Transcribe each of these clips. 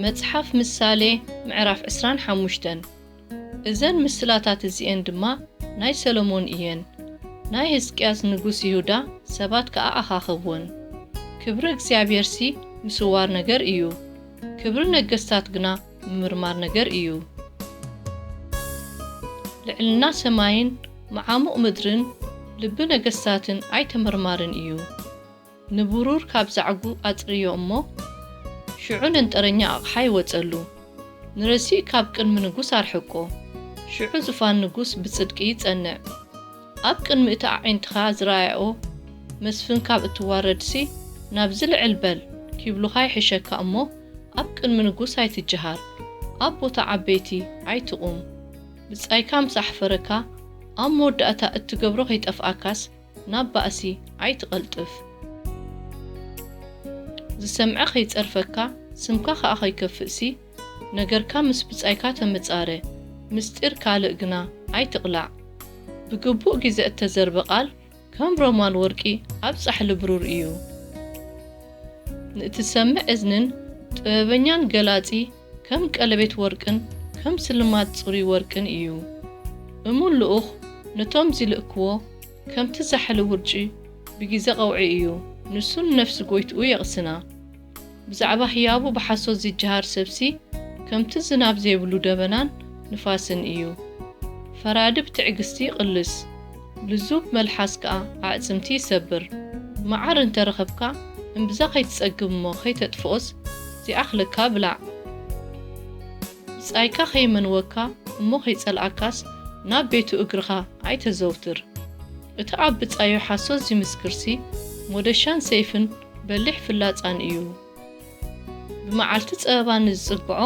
መጽሓፍ ምሳሌ ምዕራፍ ዕስራን ሓሙሽተን። እዘን ምስላታት እዚኤን ድማ ናይ ሰሎሞን እየን። ናይ ሕዝቅያስ ንጉስ ይሁዳ ሰባት ከኣ ኣኻኸብወን። ክብሪ እግዚኣብሔርሲ ምስዋር ነገር እዩ፣ ክብሪ ነገስታት ግና ምምርማር ነገር እዩ። ልዕልና ሰማይን መዓሙቕ ምድርን ልቢ ነገስታትን ኣይተመርማርን እዩ። ንብሩር ካብ ዛዕጉ ኣጽርዮ እሞ፣ ሽዑ ነንጠረኛ ኣቕሓ ይወጸሉ። ንረሲእ ካብ ቅድሚ ንጉስ ኣርሕቆ፣ ሽዑ ዙፋን ንጉስ ብጽድቂ ይጸንዕ። ኣብ ቅድሚ እቲ ኣዒንትኻ ዝረኣያኦ መስፍን ካብ እትዋረድሲ፣ ናብዚ ልዕል በል ኪብሉኻ ይሕሸካ እሞ፣ ኣብ ቅድሚ ንጉስ ኣይትጀሃር፣ ኣብ ቦታ ዓበይቲ ኣይትቑም። ብጻይካ ምስ ኣሕፈረካ፣ ኣብ መወዳእታ እትገብሮ ከይጠፍኣካስ፣ ናብ ባእሲ ኣይትቐልጥፍ። ዝሰምዐ ከይጸርፈካ፣ ስምካ ኸኣ ከይከፍእሲ፣ ነገርካ ምስ ብጻይካ ተመጻረ፣ ምስጢር ካልእ ግና ኣይትቕላዕ። ብግቡእ ግዜ እተዘርበ ቃል፣ ከም ሮማን ወርቂ ኣብ ጻሕሊ ብሩር እዩ። ንእትሰምዕ እዝንን ጥበበኛን ገላጺ ከም ቀለቤት ወርቅን ከም ስልማት ጽሩይ ወርቅን እዩ። እሙን ልኡኽ ነቶም ዚልእክዎ ከምቲ ዛሕሊ ውርጪ ብጊዜ ቐውዒ እዩ። ንሱ ንነፍሲ ጐይትኡ የቕስና። ብዛዕባ ህያቡ ብሓሶት ዚጀሃር ሰብሲ ከምቲ ዝናብ ዘይብሉ ደበናን ንፋስን እዩ። ፈራዲ ብትዕግስቲ ይቕልስ፣ ልዙብ መልሓስ ከኣ ኣዕጽምቲ ይሰብር። መዓር እንተ ረኸብካ፣ እምብዛ ኸይትጸግብ እሞ ኸይተጥፍኦስ፣ ዚኣኽለካ ብላዕ። ብጻይካ ኸይመንወካ እሞ ኸይጸልኣካስ፣ ናብ ቤቱ እግርኻ ኣይተዘውትር። እቲ ኣብ ብጻዩ ሓሶት ዚምስክርሲ፣ ሞደሻን ሰይፍን በሊሕ ፍላጻን እዩ። ብመዓልቲ ጸበባ ንዝጽግዖ፣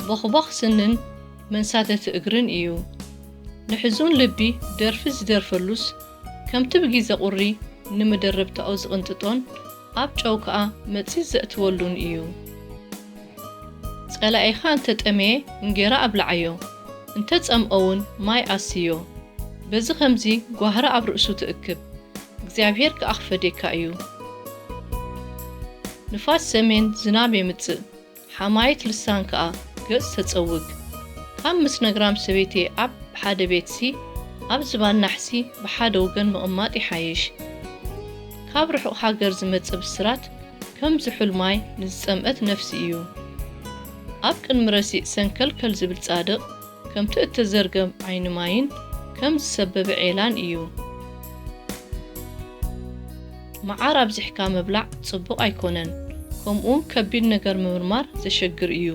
ቦኽቦኽ ስንን መንሳተቲ እግርን እዩ። ንሕዙን ልቢ ደርፊ ዝደርፈሉስ፣ ከምቲ ብጊዜ ቁሪ ንመደረብታኡ ዝቕንጥጦን፣ ኣብ ጨው ከኣ መጺጽ ዘእትወሉን እዩ። ጸላኢኻ እንተ ጠመየ፣ እንጌራ ኣብልዓዮ፣ እንተ ጸምኦውን ማይ ኣስዮ። በዚ ኸምዚ ጓህሪ ኣብ ርእሱ ትእክብ፣ እግዚኣብሄር ከኣ ክፈድየካ እዩ። ንፋስ ሰሜን ዝናብ የምጽእ፣ ሓማይት ልሳን ከኣ ገጽ ተጸውግ። ካብ ምስ ነግራም ሰበይቲ ኣብ ሓደ ቤትሲ፣ ኣብ ዝባን ናሕሲ ብሓደ ወገን ምቕማጥ ይሓይሽ። ካብ ርሑቕ ሃገር ዝመጽእ ብስራት ከም ዝሑል ማይ ንዝጸምአት ነፍሲ እዩ። ኣብ ቅድሚ ረሲእ ሰንከልከል ዝብል ጻድቕ፣ ከምቲ እተዘርገም ዓይኒ ማይን ከም ዝሰበበ ዔላን እዩ። መዓር ኣብዚሕካ ምብላዕ ጽቡቕ ኣይኮነን፣ ከምኡውን ከቢድ ነገር ምምርማር ዘሸግር እዩ።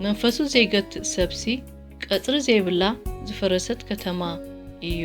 መንፈሱ ዘይገትእ ሰብሲ፣ ቀጽሪ ዘይብላ ዝፈረሰት ከተማ እዩ።